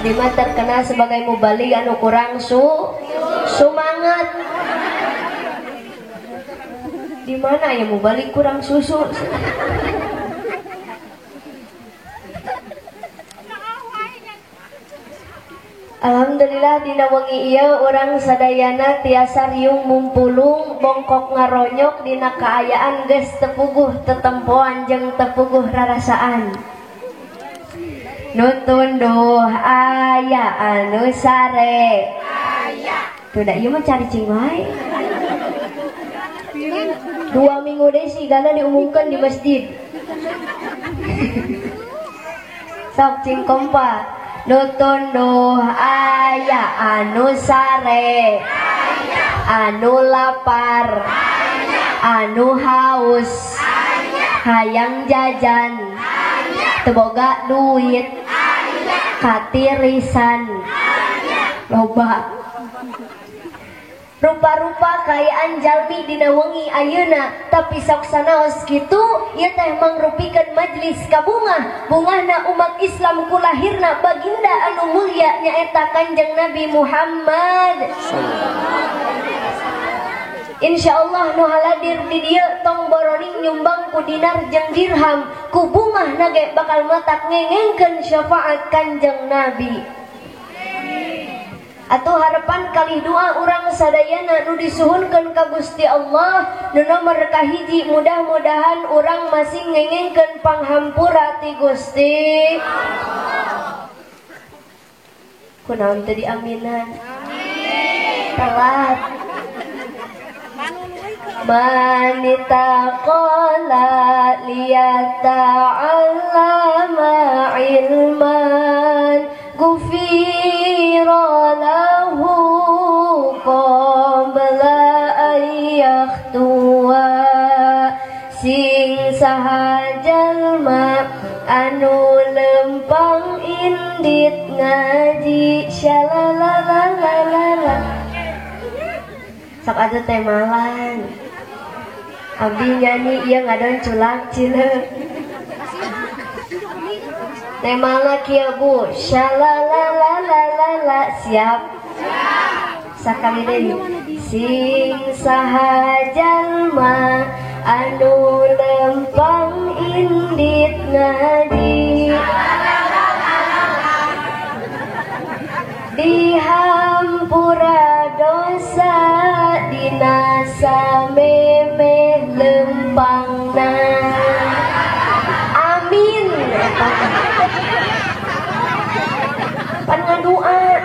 Abdi mah terkenal sebagai mubalig anu kurang sumangat. Di mana ya mubalig kurang susu? Alhamdulillah dina wengi ieu urang sadayana tiasa riung mumpulung bongkok ngaronyok dina kaayaan geus tepuguh tetempoan jeung tepuguh rarasaan. Nu tunduh aya anu sare. Tuh da ieu mah caricing wae. 2 minggu deui sigana diumumkan di masjid. Sok cing kompa. Nu tunduh aya anu sare, anu lapar, anu haus, hayang jajan, teu boga duit, katirisan, loba. Rupa-rupa kaayaan jalmi dina wengi ayeuna, tapi sok sanaos kitu ieu teh mangrupikeun majlis kabungah, bungahna umat Islam ku lahirna baginda anu mulia nyaeta Kanjeng Nabi Muhammad. Insyaallah nu haladir di dieu tong boroning nyumbang ku dinar jeung dirham, ku bungahna ge bakal matak ngengengkeun syafaat Kanjeng Nabi. Atau harapan kali doa urang sadayana nu disuhunkeun ka Gusti Allah nu nomor kahiji mudah-mudahan urang masih ngengengkeun panghampura ti Gusti. Kunaon teu diaminan? Amin. Telat. Manitaqala liyata'allama ilman gufira lahu qabla an yakhtuwa. Sing saha jalma anu lempang indit ngaji shalalalalala. Sok atuh teh malan abdi nyanyi ieu ngadon culak cileuk. Temala kieu bu, shalalalalala, siap. Sakali deui. Sing saha jalma anu lempang indit ngaji, dihampura dosa dina samemeh lempangna. Amin. Pan ngadua.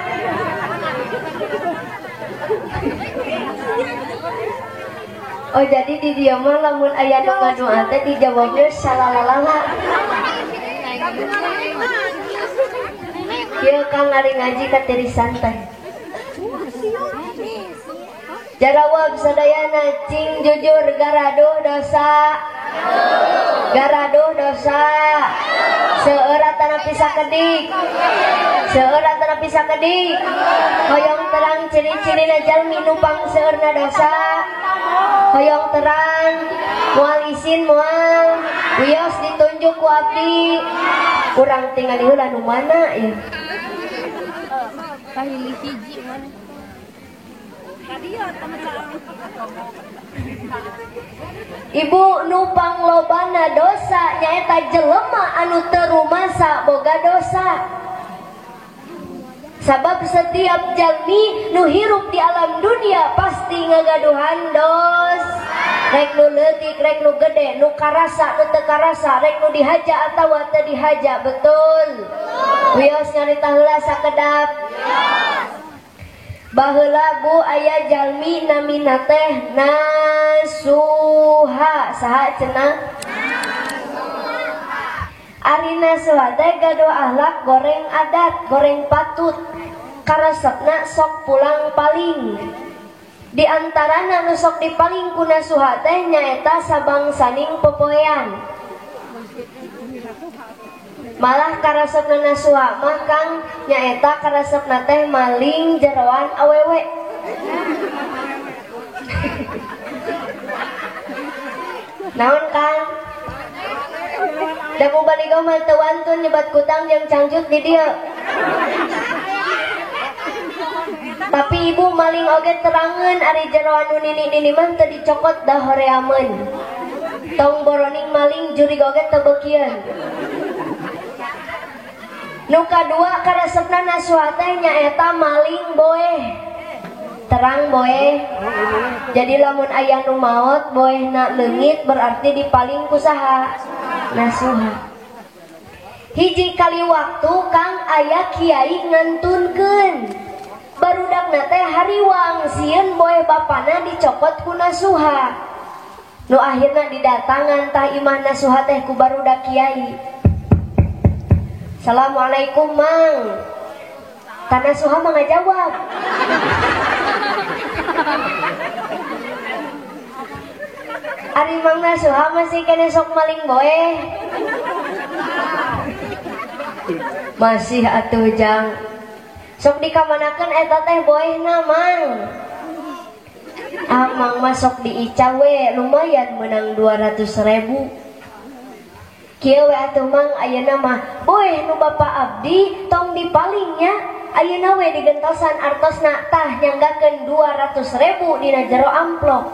Oh jadi di dieu mah lamun aya nu ngadua teh dijawabna salalalala. Ieu kang ari ngaji katirisan teh. Jarawab sadayana cing jujur garaduh dosa. Garaduh dosa. Seueur tanah sakedik. Seueur tanah sakedik. Hoyong terang ciri-cirina jalmi nu pangseueurna dosa. Hoyong terang moal isin moal wios ditunjuk ku abdi. Urang tingali heula nu mana ieu. Ibu nupang lobana dosa nyaeta jelema anu teu rumasa boga dosa. Sabab setiap jalmi nu hirup di alam dunia pasti ngagaduhan dos. Rek nu leutik, rek nu gede, nu karasa, nu teu karasa, rek nu dihaja atawa teu dihaja, betul. Wios nyarita heula sakedap. Baheula bu aya jalmi namina teh Nasuha. Saha cenah? Ari Nasuha teh gaduh akhlak goreng adat, goreng patut. Karesepna sok pulang paling. Di antarana nu sok dipaling ku Nasuha teh nyaeta sabangsaning popoean. Malah karesepna Nasuha mah kang nyaeta karesepna teh maling jeroan awewe. Naon kang? Da mubaligah mah teu wantun nyebat kutang jeung cangcut di dieu. Tapi ibu maling oge terangeun ari jero anu nini-nini mah teu dicokot da horeameun. Tong boroning maling jurig oge teu beukieun. Nu kadua karesepna Nasuha teh nyaeta maling boeh. Terang boeh. Jadi lamun aya nu maot boehna leungit berarti dipaling ku saha? Nasuha. Hiji kali waktu kang aya kiai ngantunkeun. Barudakna teh hariwang sieun boeh bapana dicokot ku Nasuha. Nu akhirna didatangan tah imah Nasuha teh ku barudak kiai. Assalamualaikum mang. Tah Nasuha mah ngajawab. Ari mang Nasuha masih kene sok maling boeh. Masih atuh jang. Sok dikamanakeun eta teh boehna mang. Ah mang mah sok diica we lumayan menang 200.000. Kieu we atuh mang ayeuna mah boeh nu bapa abdi tong dipalingnya. Ayeuna we digentosan artosna tah nyanggakeun 200.000 dina jero amplop.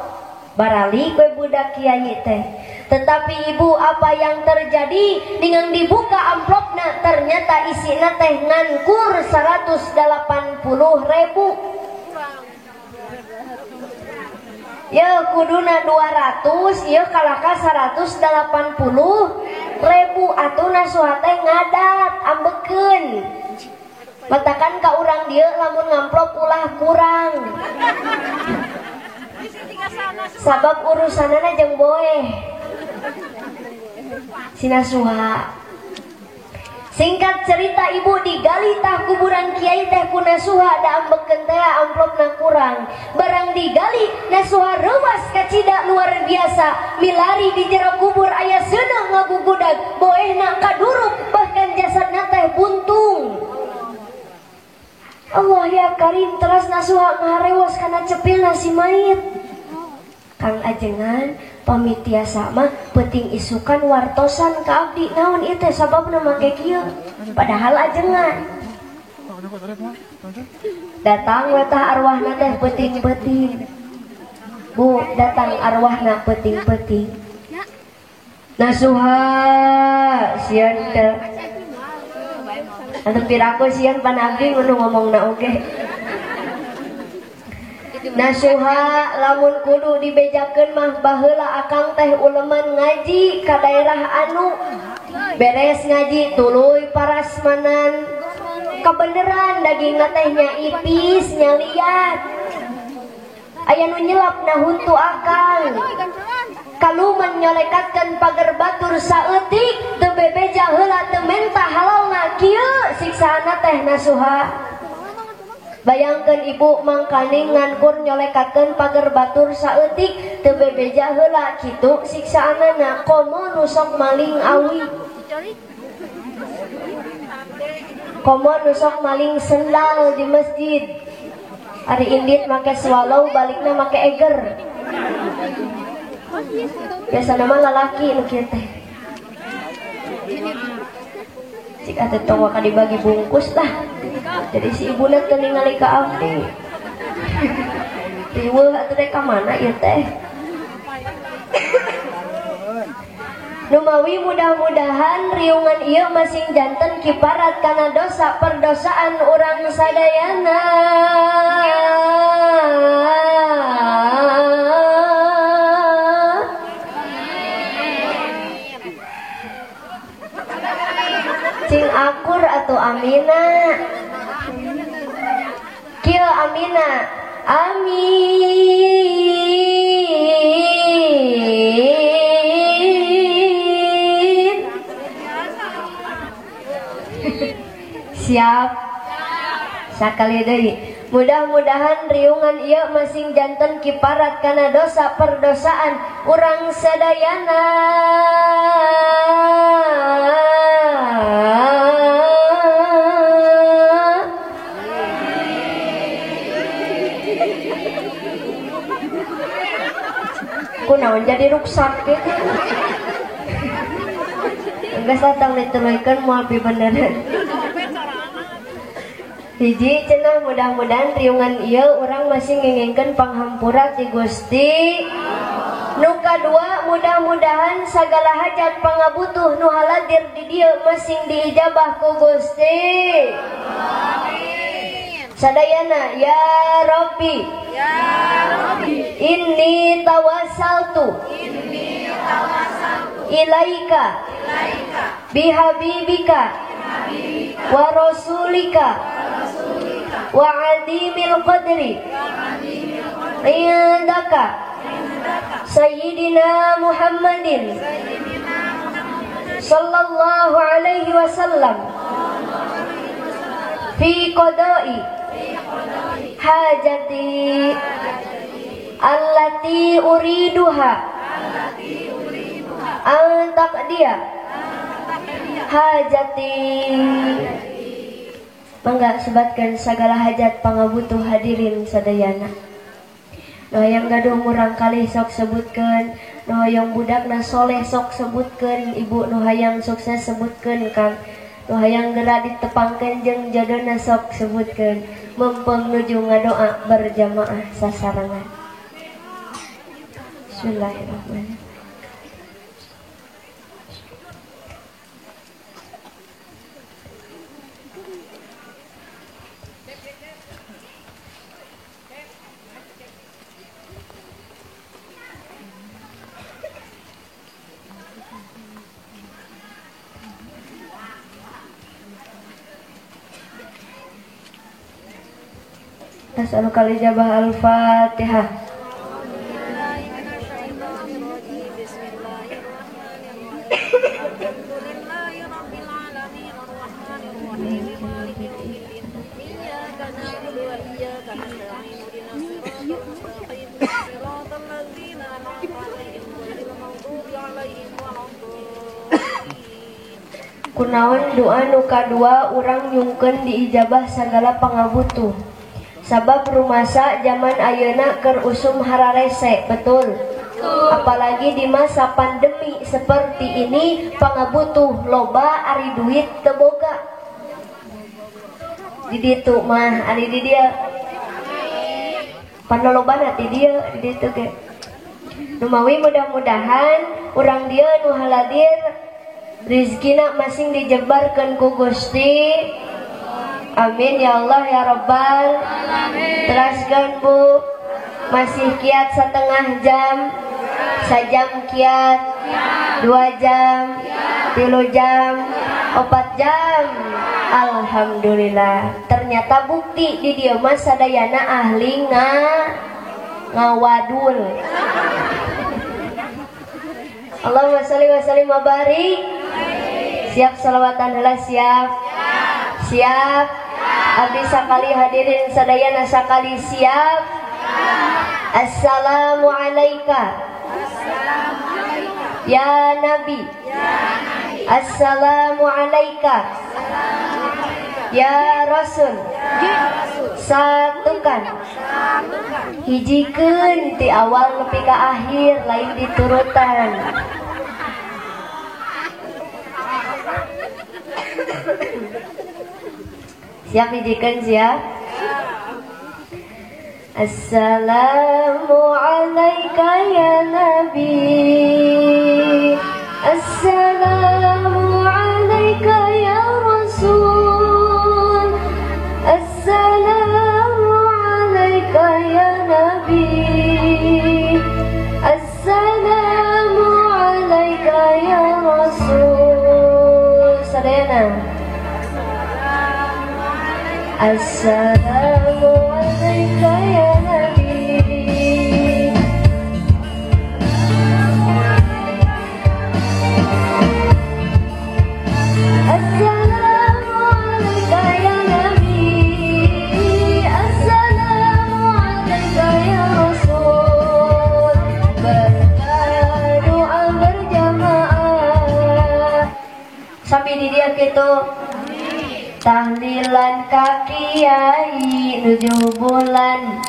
Baralik we budak kiai teh. Tetapi ibu apa yang terjadi dengan dibuka amplopna ternyata isina teh ngankur 180.000. Ya kuduna 200, ya kalaka 180.000 atuh Nasuha teh ngadat ambekeun. Matakan ka urang dieu lamun ngamplop ulah kurang. Sabab urusanana jeung boeh. Si Nasuha. Singkat cerita ibu digali tah kuburan kiai teh ku Nasuha da ambekeun teh amplopna kurang. Barang digali Nasuha reuwas kacida luar biasa, milari di jero kubur aya seuneu ngagugudag, boehna kaduruk bahkan jasadna teh buntung. Allah ya Karim, teras Nasuha ngarewas kana cepilna si mayit. Kang ajengan pamit tiasa mah penting isukan wartosan ka abdi naon ieu teh sababna make kieu padahal ajengan datang we tah arwahna teh peuting-peuting. Bu datang arwahna peuting-peuting. Nasuha sieun teh anu piraku sieun pan abdi nu ngomongna oge. Nasuha lamun kudu dibejakeun mah baheula akang teh uleman ngaji ka daerah anu beres ngaji tuluy parasmanan kabeneran dagingna teh nya ipis nya liat aya nu nyelapna huntu akang kaluman nyolekatkeun pager batur saeutik teu bebeja heula teu menta halalna kieu siksaanna teh Nasuha. Bayangkeun ibu mangkaning ngankur nyolekakeun pager batur saeutik teu bebeja heula kitu siksaanana komo nu sok maling awi. Komo nu sok maling sendal di masjid. Ari indit make swallow balikna make eger. Biasana mah lalaki nu kieu teh. Cik atuh tong waka dibagi bungkus lah. Jadi si ibuna teu ningali ka abdi. Riweuh atuh teh ka mana ieu teh. Numawi mudah-mudahan riungan ieu masing janten kiparat kana dosa perdosaan urang sadayana. Cing akur atau amina. Kieu amina. Amin. Siap. Sakali deui. Mudah-mudahan riungan ieu masing janten kiparat kana dosa perdosaan urang sadayana. Kunaon jadi ruksak gitu. Geus datang dituluykeun moal pibeneran. Hiji cenah mudah-mudahan riungan ieu urang masih ngengengkeun panghampura ti Gusti. Nu kadua mudah-mudahan sagala hajat pangabutuh nu haladir di dieu masing diijabah ku Gusti. Amin. Sadayana ya Rabbi, ya Rabbi, inni tawassaltu, inni tawassaltu ilaika, ilaika bihabibika, wa rasulika, wa adimil qadri indaka sayyidina Muhammadin sallallahu alaihi wasallam fi qada'i hajati allati uriduha an taqdiya hajati. Mangga sebatkan segala hajat pangabutuh hadirin sadayana. Nu hayang gaduh murang kalih sok sebutkeun, nu hayang budakna soleh sok sebutkeun, ibu nu hayang sukses sebutkeun kang, nu hayang gera ditepangkeun jeung jodona sok sebutkeun. Mempeng nuju ngadoa berjamaah sasarengan. Bismillahirrahmanirrahim. Nas'aluka al-ijabah. Al-Fatihah. Kunaon doa nu kadua urang nyungkeun diijabah sagala pangabutuh. Sabab rumasa zaman ayeuna keur usum hararese, betul. Apalagi di masa pandemi seperti ini, pangabutuh loba ari duit teu boga. Di ditu mah ari di dieu. Panolobana ti dieu di ditu ge. Numawi mudah-mudahan urang dieu nu haladir rizkina masing dijebarkeun ku Gusti. Amin ya Allah ya Rabbal alamin. Teraskan bu, masih kiat setengah jam, sajam kiat, 2 jam, 3 jam, 4 jam. Alhamdulillah. Ternyata bukti di dieu mah sadayana ahli ngawadul. Allahumma sholli wa sallim wa barik. Siap salawatan heula, siap. Siap. Abdi sakali hadirin sadayana sakali siap. Assalamualaikum ya Nabi. Assalamualaikum ya Rasul. Satukan hijikeun ti awal nepi ka akhir, lain diturutan. Siap hijikeun siap. Assalamualaikum ya Nabi. Assalamualaikum ya Rasul. Assalamualaikum ya Nabi. Assalamualaikum ya Rasul. Sadayana. Assalamualaikum ya Nabi. Assalamualaikum ya Nabi. Assalamualaikum ya Rasul. Berdoa berjamaah. Sampai di dia gitu. Tahlilan ka kiai nuju bulan.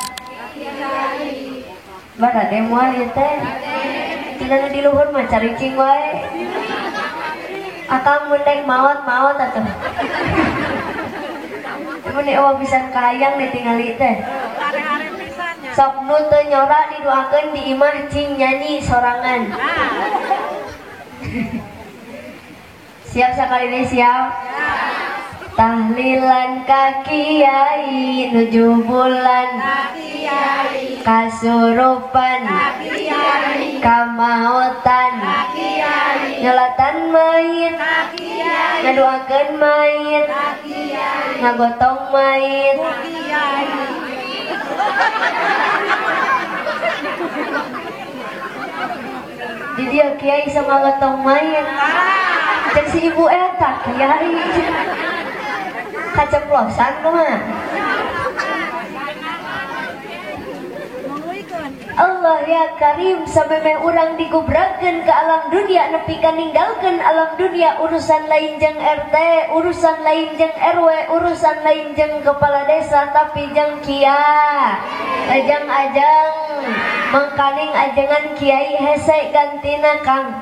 Mana demo ieu teh? Cenah di luhur mah caricing wae. Akang mun dek maot-maot atuh. Mun eueuh pisan kahayang ditingali teh. Sok nu teu nyora didoakeun di imah cing nyanyi sorangan. Siap sakali deui siap? Tahlilan ka kiai nuju bulan kasurupan kamautan nyolatan mayit ngadoakeun mayit ngagotong mayit. Di dia kiai sama ngagotong mayit cek si ibu eta kiai kaceplosan kumaha. Allah ya Karim, sampai urang digubrakeun ke alam dunia nepi ka ninggalkeun alam dunia, urusan lain jeung RT, urusan lain jeung RW, urusan lain jeung kepala desa, tapi jeung kiai, ajang-ajang mangkaning ajengan kiai hese gantina Kang.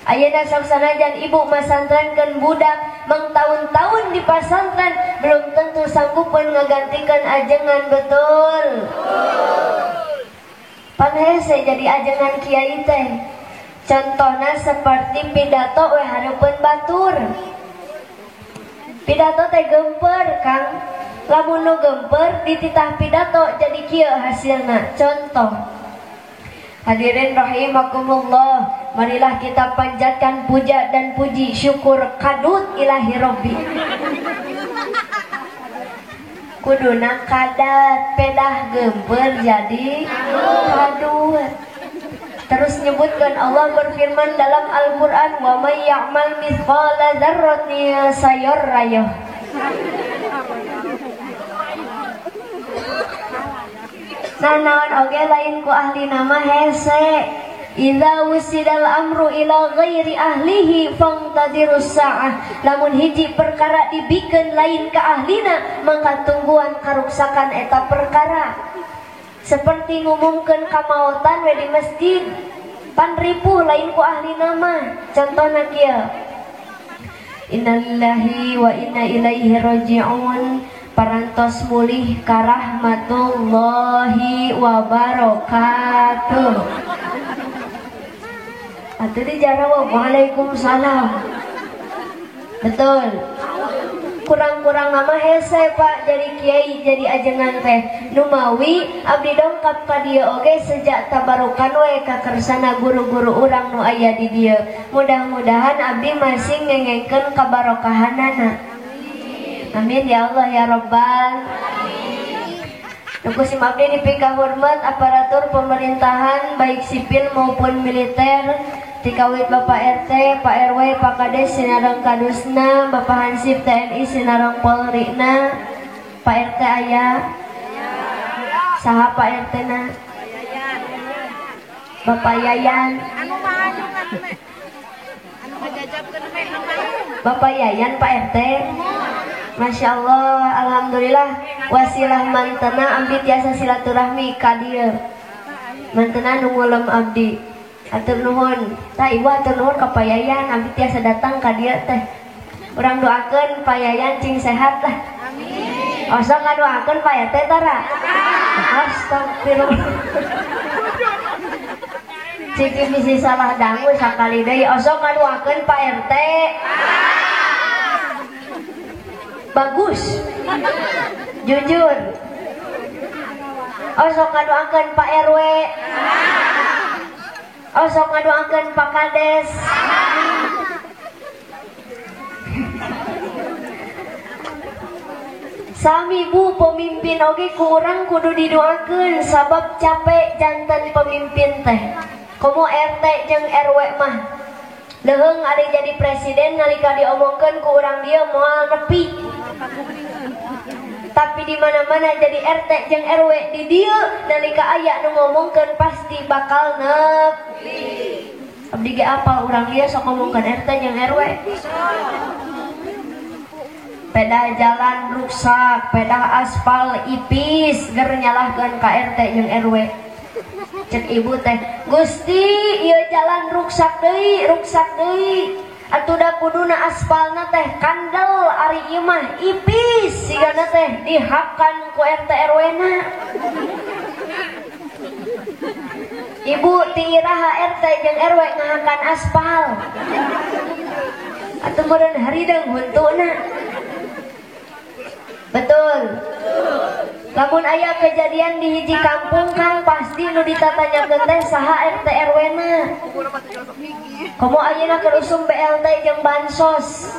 Ayeuna sok sanajan ibu masantrenkeun budak mangtaun-taun di pasantren belum tentu sanggupeun ngagantikeun ajengan, betul. Pan hese jadi ajengan kiai teh. Contohna seperti pidato we hareupeun batur. Pidato teh gemper Kang. Lamun nu gemper dititah pidato jadi kieu hasilna. Contoh, hadirin rahimakumullah, marilah kita panjatkan puja dan puji syukur kadut ilahi robbi. Kuduna kadat pedah gemper jadi kadut. Terus nyebutkan Allah berfirman dalam Al-Qur'an, wa may ya'mal mithqala dzarratin sayarah. Nah naon oge lain ku ahli nama hese. Idza wusidal amru ila ghairi ahlihi fangtadirus sa'ah. Lamun hiji perkara dibikeun lain ka ahlina, maka tungguan karuksakan eta perkara. Seperti ngumumkeun kamaotan we di masjid, pan ripuh lain ku ahli nama. Contohna kieu, innalillahi wa inna ilaihi raji'un, parantos mulih ka rahmatullahi wa barakatuh. Atuh dijawab waalaikumsalam. Betul. Kurang-kurang nama hese Pak jadi kiai jadi ajengan teh. Numawi abdi dongkap ka dieu oge sejak tabarukan we ka kersana guru-guru urang nu aya di dieu. Mudah-mudahan abdi masih ngengengkeun kabarokahanana. Amin ya Allah ya Rabbal. Nuku sim abdi dipika hormat aparatur pemerintahan baik sipil maupun militer, tikawit Bapak RT, Pak RW, Pak Kades Sinareng Kadusna, Bapak Hansip TNI Sinareng Polrina, Pak RT aya, saha Pak RT na, Bapak Yayan, Bapak Yayan Pak RT. Masya Allah, alhamdulillah wasilah mantena abdi tiasa silaturahmi ka dieu. Mantena nu ngulem abdi. Atur nuhun. Tah ibu atur nuhun ka Pak Yayan, abdi tiasa datang ka dieu teh. Urang doakeun Pak Yayan cing sehat lah. Amin. Osok ngadoakeun Pak RT tara. Astagfirullah. Ciki bisi salah dangu sakali deui. Osok ngadoakeun Pak RT. Bagus, jujur. Osok ngadoakeun Pak RW, osok ngadoakeun Pak Kades. Sami bu pemimpin oge ku urang kudu didoakeun sabab capek jantan pemimpin teh. Komo RT jeung RW mah. Leuheung ari jadi presiden nalika diomongkeun ku urang dieu moal nepi. Tapi di mana-mana jadi RT jeung RW di dieu nalika aya nu ngomongkeun pasti bakal nepi. Abdi ge apal urang dieu sok ngomongkeun RT jeung RW. Pedah jalan rusak, pedah aspal ipis, ger nyalahkeun ka RT jeung RW. Cek ibu teh, Gusti, ieu jalan ruksak deui, ruksak deui. Atuh da kuduna aspalna teh kandel ari ieu mah ipis sigana teh dihakan ku RT RW na. Ibu ti iraha RT jeung RW ngahakan aspal. Atuh meureun harideung huntuna. Betul. Lamun aya kejadian di hiji kampung kan pasti nu ditatanyakeun teh saha RT RW na. Komo ayeuna keur usum BLT jeung bansos.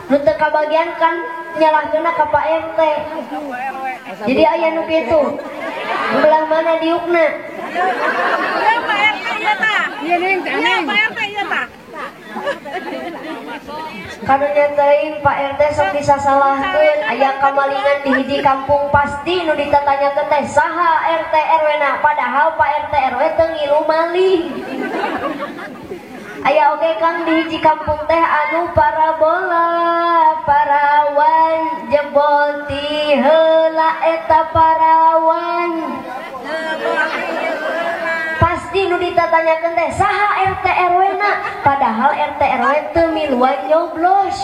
Nu teu kabagian kan nyalahkeunna ka Pak RT. Jadi aya nu kitu. Belah mana diukna? Iya Pak RT ieu tah. Iya ning, iya Pak RT ieu tah. Karunya teuing Pak RT sok disasalahkeun aya kamalingan di hiji kampung pasti nu ditatanyakeun teh saha RT RW na, padahal Pak RT RW teu ngilu maling. Aya oge Kang di hiji kampung teh anu parabola parawan jebol ti heula eta parawan. Pasti nu ditatanyakeun teh saha RT RW na, padahal RT RW teu miluan nyoblos.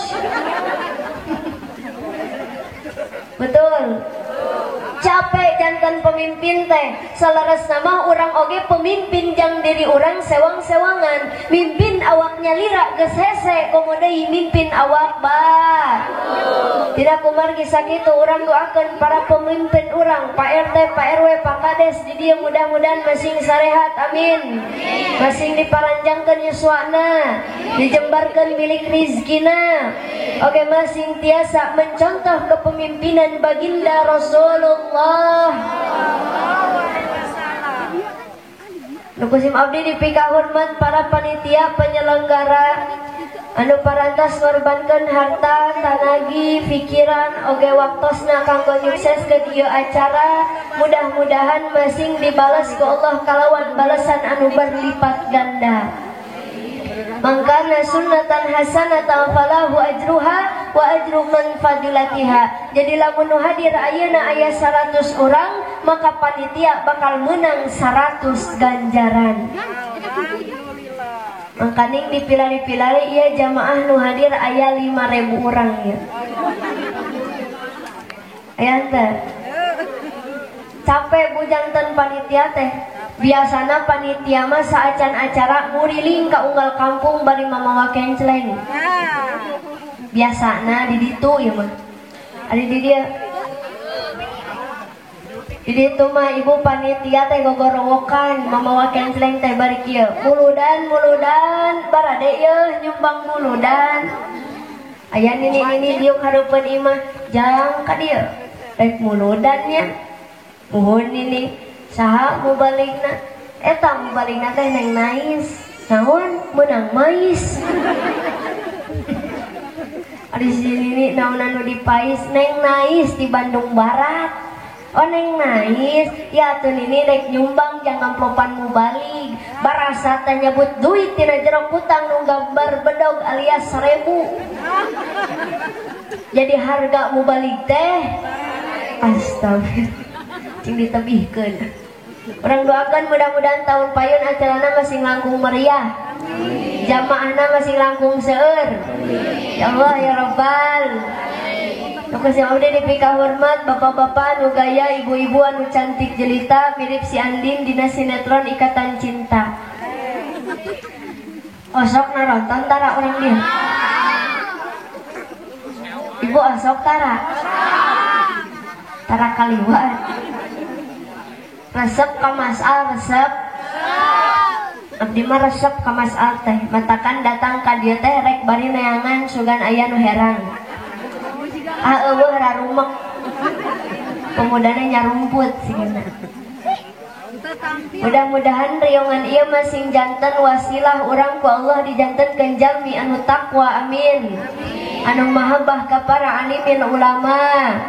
Betul. Capek jantan pemimpin teh, saleresna mah urang oge pemimpin jang diri urang sewang-sewangan, mimpin awaknya lira geus hese komo deui mimpin awak ba. Tidak kumargi sakitu urang doakeun para pemimpin urang, Pak RT, Pak RW, Pak Kades di dieu mudah-mudahan masing sarehat, amin. Masing diparanjangkeun yuswana, dijembarkeun milik rizkina. Oke, masing tiasa mencontoh kepemimpinan baginda Rasulullah. Nu kusim abdi dipika hormat para panitia penyelenggara anu parantos ngorbankeun harta, tanagi, pikiran, oge waktosna kanggo nyukseskeun ieu acara. Mudah-mudahan masing dibalas ku Allah kalawan balasan anu berlipat ganda. Mangkana sunnatan hasanatan falahu ajruha wa ajru man fadilatiha. Jadi lamun nu hadir ayeuna aya 100 orang, maka panitia bakal menang 100 ganjaran. Mangkaning dipilari-pilari ieu jamaah nu hadir aya 5.000 orang ya. Aya teh. Capek bujanten panitia teh. Biasana panitia mah saacan acara nguriling ka unggal kampung bari mamawa kencleng. Biasana di ditu ieu mah. Ari di dieu. Di ditu mah ibu panitia teh gogorowokan mamawa kencleng teh bari kieu. Muludan muludan barade yeuh nyumbang muludan. Aya nini-nini diuk hareupeun imah jang ka dieu. Rek muludan nya. Muhun nini. Saha mubaligna eta mubaligna teh neng nais naon meunang mais. Ari si nini naonan nu dipais neng nais di Bandung Barat. Oh neng nais ya atuh nini rek nyumbang jang amplopan mubalig. Barasa teh nyebut duit tina jero kutang nu gambar bedog alias 1000. Jadi harga mubalig teh astagfirullah cing ditebihkeun. Urang doakan mudah-mudahan tahun payun acarana masing langkung meriah. Jamaahna masing langkung seueur. Ya Allah ya Rabbal. Nu kusim abdi dipika hormat bapak-bapak anu gaya, ibu-ibu anu cantik jelita mirip si Andin dina sinetron Ikatan Cinta. Osok naronton tara urang dia. Ibu osok tara. Tara kaliwat. Resep ka Mas Al, resep. Abdi mah resep ka Mas Al teh. Matakan datang ka dieu teh rek bari neangan sugan aya nu herang. Ah eueuh rarumek. Pemudana nyarumput sigana. Mudah-mudahan riungan ieu masing janten wasilah urang ku Allah dijantenkeun jalmi anu takwa, amin. Anu mahabbah ka para alimin ulama.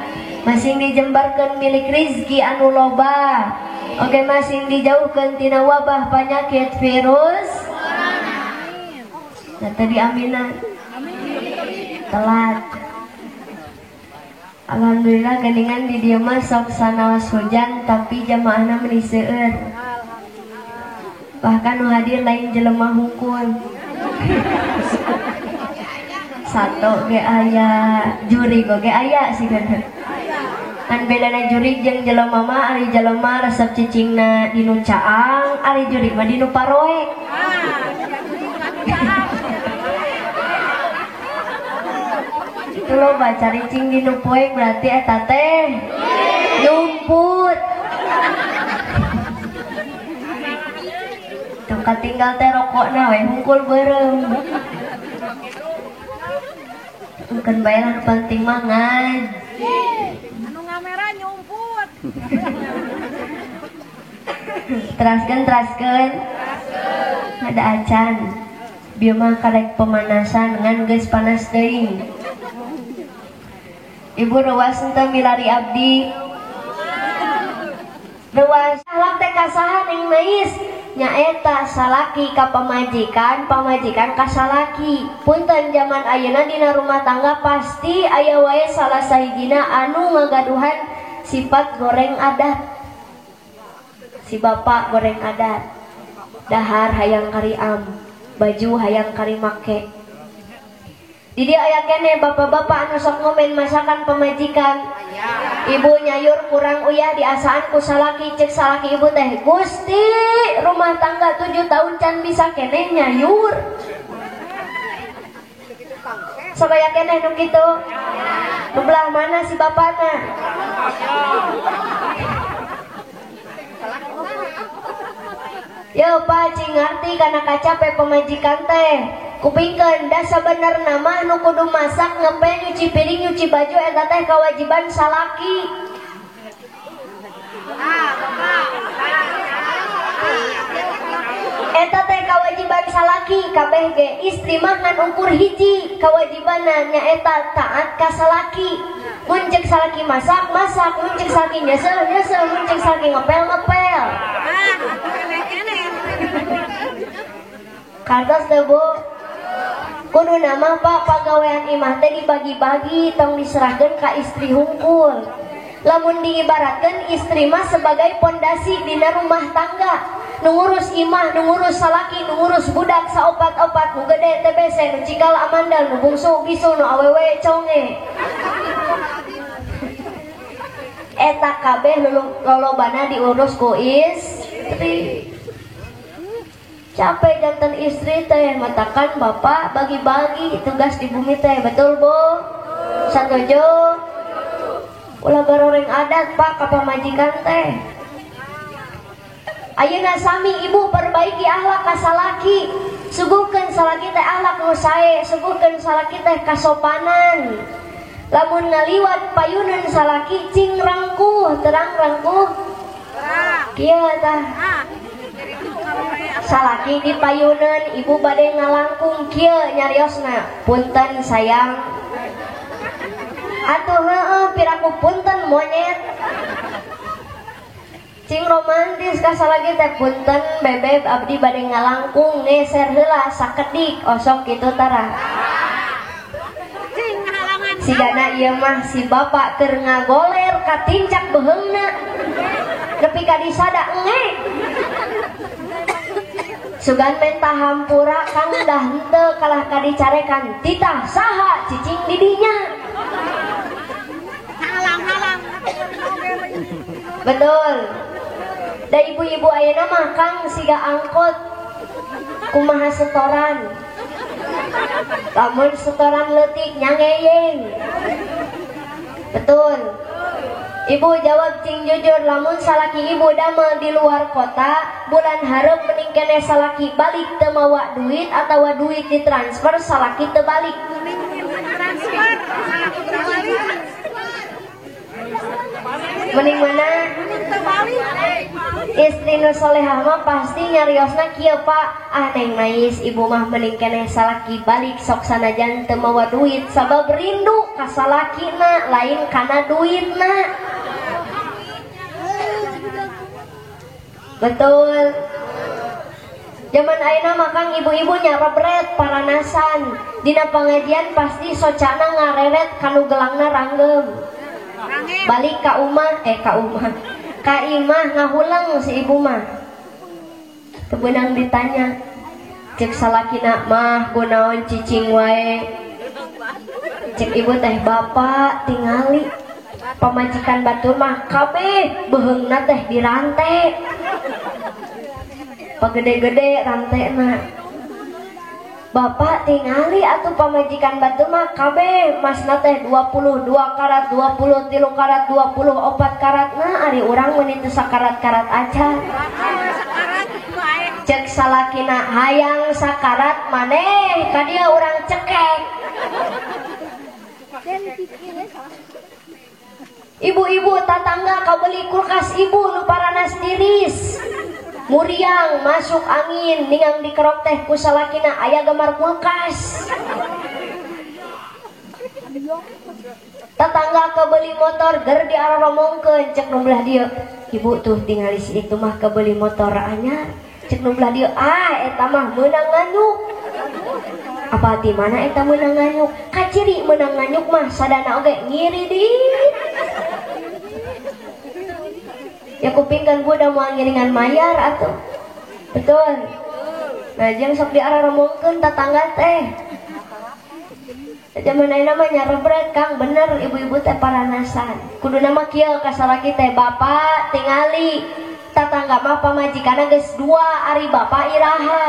Masing dijembarkeun milik rizki anu loba. Oke, masing dijauhkeun tina wabah penyakit virus. Nah, tadi aminan. Telat. Alhamdulillah geningan di dieu mah sok sanaos hujan tapi jamaahna meuni seueur. Bahkan nu hadir lain jelema hungkul. Sato ge aya, jurig oge aya sigana. Kan bedana jurig jeung jelema mah ari jelema resep cicingna dinu caang, ari jurig mah dinu paroek. Itu loba caricing dinu poek berarti eta teh nyumput. Tuh katinggal teh rokokna we hungkul beureum. Bukan bae lah penting mah ngaji. Anu ngamera nyumput. Teraskeun teraskeun. Ada acan. Bieu mah karek pemanasan ngan geus panas teuing. Ibu ruas henteu milari abdi. Ruas akhlak teh kasaha ning mais nyaeta salaki ka pamajikan, pamajikan ka salaki. Punten zaman ayeuna dina rumah tangga pasti aya wae salah sahijina anu ngagaduhan sifat goreng adat. Si bapak goreng adat, dahar hayang kariam, baju hayang kari make. Di dia aya keneh bapak-bapak anu sok ngomen masakan pamajikan. Ibu nyayur kurang uyah diasaan ku salaki, cek salaki ibu teh Gusti rumah tangga 7 tahun can bisa keneh nyayur. Sabaya keneh nu kitu. Nu belah mana si bapana? Yo Pak cing ngarti kana kacape pamajikan teh. Kupingkeun da sabenerna mah nu kudu masak, ngepel, nyuci piring, nyuci baju eta teh kewajiban salaki. Eta teh kewajiban salaki kabeh ge istri mah ngan ukur hiji kewajibanna nyaeta taat ka salaki. Mun ceuk salaki masak, masak, mun ceuk salaki nyesel, nyesel, mun ceuk salaki ngepel, ngepel. Kartos teu Bu? Kudu nama Pak pagawean imah teh dibagi-bagi tong diserahkeun ka istri hungkul. Lamun diibaratkeun istri mah sebagai pondasi dina rumah tangga. Nu ngurus imah, nu ngurus salaki, nu ngurus budak saopat-opat, nu gede TBC, nu cikal amandal, nu bungsu bisu, nu awewe conge. Eta kabeh lolobana diurus ku istri. Capek jantan istri teh matakan bapak bagi-bagi tugas di bumi teh, betul Bu? Satojo? Ulah garoreng adat Pak ka pamajikan teh. Ayeuna sami ibu perbaiki akhlak ka salaki. Suguhkeun salaki teh akhlak nu sae, suguhkeun salaki teh kasopanan. Lamun ngaliwat payuneun salaki cing rangkuh, terang rangkuh. Kieu tah. Salaki di payuneun ibu bade ngalangkung kieu nyariosna, punten sayang. Atuh heueuh piraku punten monyet. Cing romantis ka salaki teh punten bebeb abdi bade ngalangkung ngeser heula sakedik osok kitu tara. Sigana ieu mah si bapak keur ngagoler katincak beheungna. Nepi ka disada engek. Sugan menta hampura kang dah henteu kalah ka dicarekan titah saha cicing di dinya. Halang-halang. Betul. Da ibu-ibu ayeuna mah kang siga angkot kumaha setoran. Lamun setoran leutik nyangeyeng. Betul. Ibu jawab cing jujur, lamun salaki ibu damel di luar kota bulan hareup mending keneh salaki balik teu mawa duit atawa duit ditransfer salaki teu balik. Mending mana? Istri nu solehah mah pasti nyariosna kieu Pak, ah neng mais ibu mah mending keneh salaki balik sok sanajan teu mawa duit sabab rindu ka salakina lain kana duitna. Betul. Zaman ayeuna mah kang ibu-ibu nyarebret paranasan. Dina pangajian pasti socana ngareret kanu gelangna ranggem. Balik ka umah, ka imah ngahuleng si ibu mah. Teu beunang ditanya. Cek salakina mah kunaon cicing wae. Cek ibu teh bapak tingali pamajikan batur mah kabeh beheungna teh dirante. Pagede-gede rantena. Bapak tingali atuh pamajikan batur mah kabeh masna teh 22 karat, 23 karat, 24 karat. Nah ari urang meuni teu sakarat-karat aja. Cek salakina hayang sakarat maneh ka dieu urang cekek. Ibu-ibu tatangga kabeli kulkas ibu nu paranas tiris. Muriang masuk angin ningang dikerok teh ku salakina aya gambar kulkas. Tetangga kebeli motor ger diaromongkeun cek nu belah dieu. Ibu tuh tingali si itu mah kebeli motor anyar. Cek nu belah dieu ah eta mah meunang nganyuk. Apa ti mana eta meunang nganyuk? Kaciri meunang nganyuk mah sadana oge ngiri di. Ya kuping kan gua udah mau ngiringan mayar atuh. Betul. Nah jeung sok diaromongkeun tetangga teh. Zaman ayeuna mah nyarebret Kang, bener ibu-ibu teh paranasan. Kuduna mah kieu ka salaki teh bapak tingali tatangga mah pamajikanna geus dua ari bapak iraha.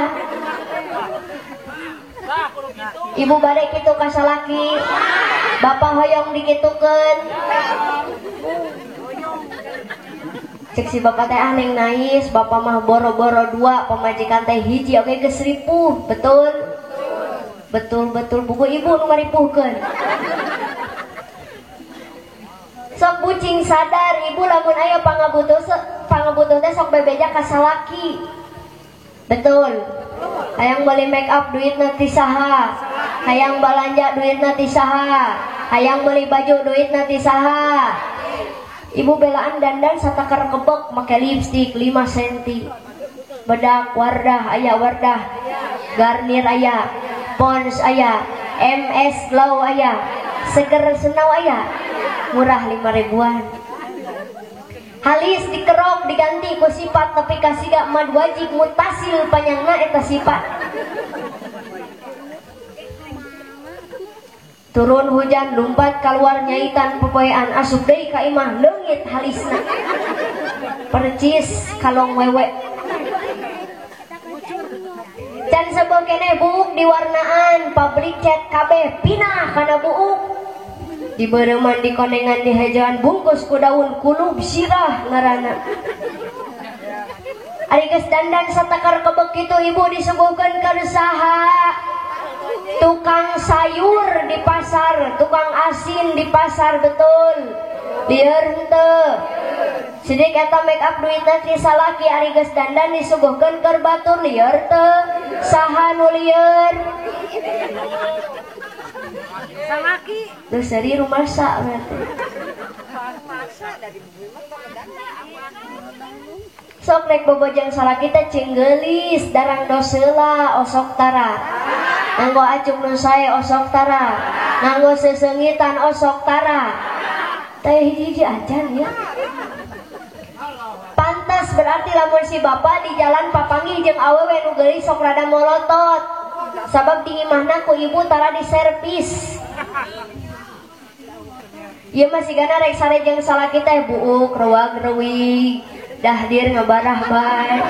Ibu bade kitu ka salaki. Bapak hoyong dikitukeun. Cek si bapak teh ah neng nais, bapak mah boro-boro dua, pamajikan teh hiji oge geus ripuh, betul? Betul betul buku ibu nu ngaripuhkeun. Sok bucing sadar ibu lamun aya pangabutuh pangabutuh teh sok bebeja ka salaki. Betul. Hayang beli make up duitna ti saha? Hayang balanja duitna ti saha? Hayang beli baju duitna ti saha? Ibu belaan dandan satakar kebek make lipstik 5 cm. Bedak Wardah aya Wardah. Garnier aya, Pons aya, MS Glow aya, Seger Senau aya. Murah 5 ribuan. Halis dikerok diganti ku sifat tapi kasiga mad wajib mutasil panjangna eta sifat. Turun hujan lumpat keluar nyaitan popoean asup deui ka imah leungit halisna. Percis kalong wewe. Can sebeuh keneh buuk diwarnaan pabrik cat kabeh pinah kana buuk. Dibereuman dikonengan dihejoan bungkus ku daun kulub sirah ngaranna. Ari geus dandan satakar kebek kitu ibu disuguhkeun ka saha? Tukang sayur di pasar, tukang asin di pasar, betul. Lieur henteu. Sidik eta make up duitna ti salaki ari geus dandan disuguhkeun keur batur lieur teu. Saha nu lieur? Salaki. Geus seri rumasa berarti. Sok rek bobojang salaki teh cing geulis, darang doseula osok tara. Nganggo acung nu sae osok tara. Nganggo seseungitan osok tara. Teh hiji acan ya. Pantas berarti lamun si bapak di jalan papanggih jeung awewe nu geulis sok rada molotot. Sabab di imahna ku ibu tara diservis. Ieu mah sigana rek sare jeung salaki teh buuk reuwag-reuwig. Dahdir ngebarah bae.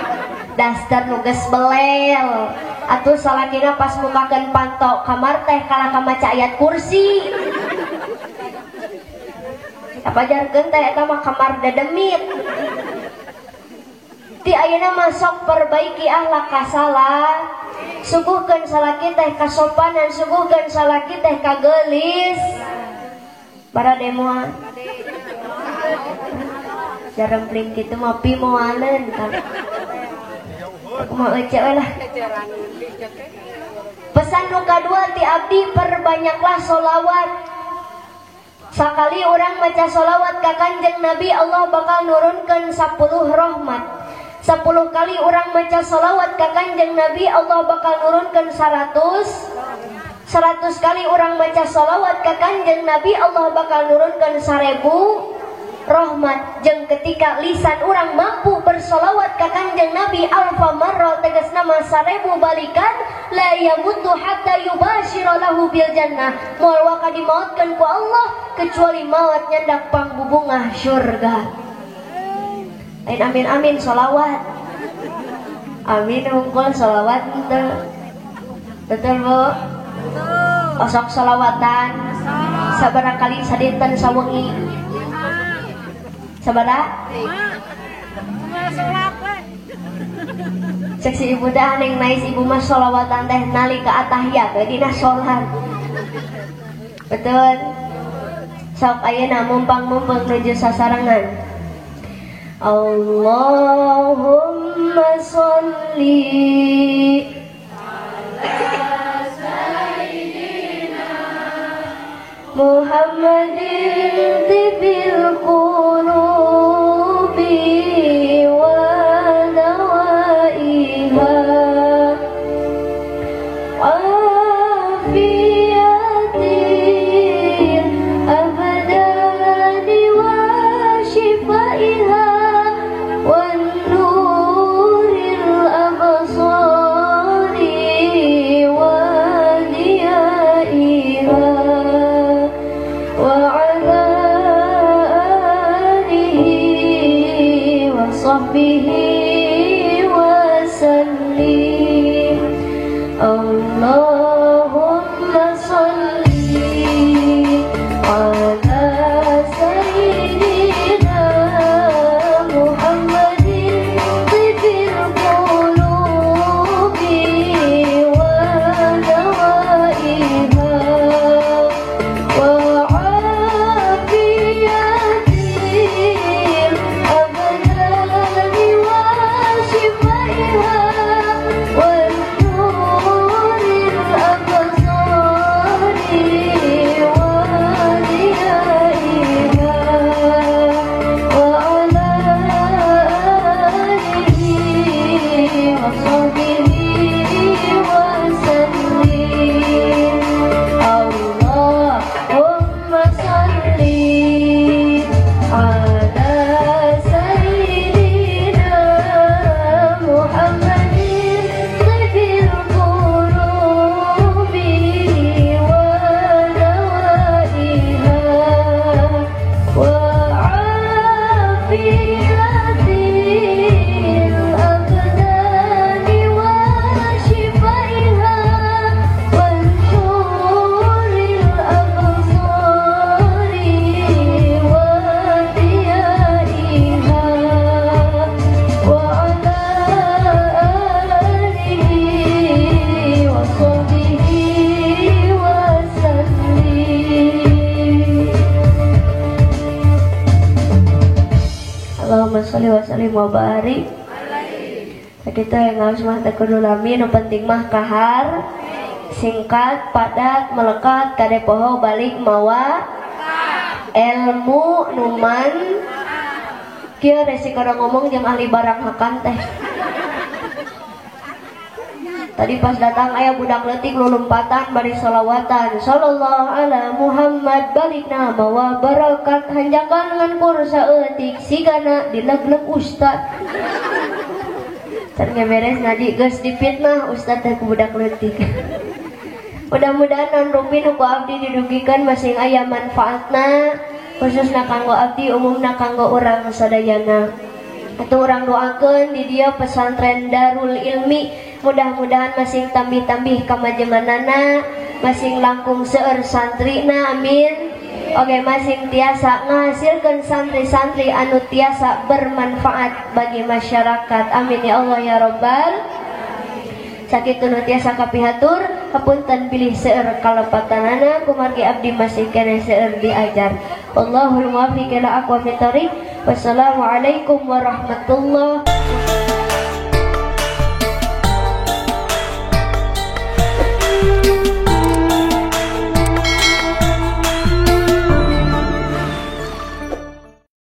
Daster nu geus belel. Atuh salakina pas mukakeun panto kamar teh kalah maca ayat kursi. Apajarkeun teh eta mah kamar dedemit. Ti ayeuna mah sok perbaiki akhlak kasalah. Suguhkeun salaki teh kasopanan, suguhkeun salaki teh kageulis. Para demoan. Jarempling kitu mah pimoaleun kan. Aku mau ece we lah. Pesan nu kadua ti abdi perbanyaklah solawat. Sakali orang maca solawat ka Kanjeng Nabi Allah bakal nurunkeun 10 rahmat. 10 kali orang maca solawat ka Kanjeng Nabi Allah bakal nurunkeun 100. 100 kali orang maca solawat ka Kanjeng Nabi Allah bakal nurunkeun 1000 rahmat. Jeung ketika lisan orang mampu bersolawat ka Kanjeng Nabi alfa marra tegas nama 1000 balikan la yamutu hatta yubashira lahu bil jannah. Moal waka dimaotkeun ku Allah kecuali maot nyandak pangbubungah syurga. Lain amin amin sholawat. Amin hungkul sholawat henteu. Betul Bu? Betul. Osok sholawatan. Sabaraha kali sadinten sawengi? Sabaraha? Cek si ibu teh aneng nais ibu mah sholawatan teh nalika atahiyat we dina sholat. Betul. Sok ayeuna mumpang-mumpung nuju sasarengan. Allahumma sholli ala sayyidina Muhammadin tibil qulubi wa dawaiha afiyatil abdani wa shifaiha wan nuril absari wa diyaiha wa ala alihi wa sahbihi wa sallim. Allahumma salli ala sayyidina Muhammadin tibil qulubi wa dawaiha wa afiyatil abdani wa shifaiha wan nuril absari wa diyaiha wa ala alihi wa sahbihi wa sallim. Allahumma salli ala sayyidina Muhammadin tibil qulubi wa dawaiha wa afiyatil abdani wa shifaiha wan nuril absari wa diyaiha wa ala alihi wa sahbihi wa sallim. Allahumma sholli wa sallim wa barik. Sakitu yang harus mah teu kudu lami, nu penting mah kahar singkat, padat, melekat, kade poho balik mawa ilmu numan kieu resiko ngomong jeung ahli barang hakan teh. Tadi pas datang aya budak leutik lulumpatan bari sholawatan sallallahu ala Muhammad balikna mawa barakat hanjakan ngan kur saeutik sigana dilegleg ustad. Can beres ngaji geus dipitnah ustad teh ku budak leutik. Mudah-mudahan non rupi nu ku abdi didugikeun masing aya manfaatna khususna kanggo abdi umumna kanggo urang sadayana. Atuh urang doakeun di dieu pesantren Darul Ilmi mudah-mudahan masing tambih-tambih kamajemanana, masing langkung seueur santrina, amin. Oke, masing tiasa ngahasilkeun santri-santri anu tiasa bermanfaat bagi masyarakat. Amin ya Allah ya Rabbal. Sakitu nu tiasa kapihatur, hapunten bilih seueur kalepatanana kumargi abdi masih keneh seueur diajar. Wallahul muwaffiq ila aqwamit thoriq. Wassalamualaikum warahmatullahi.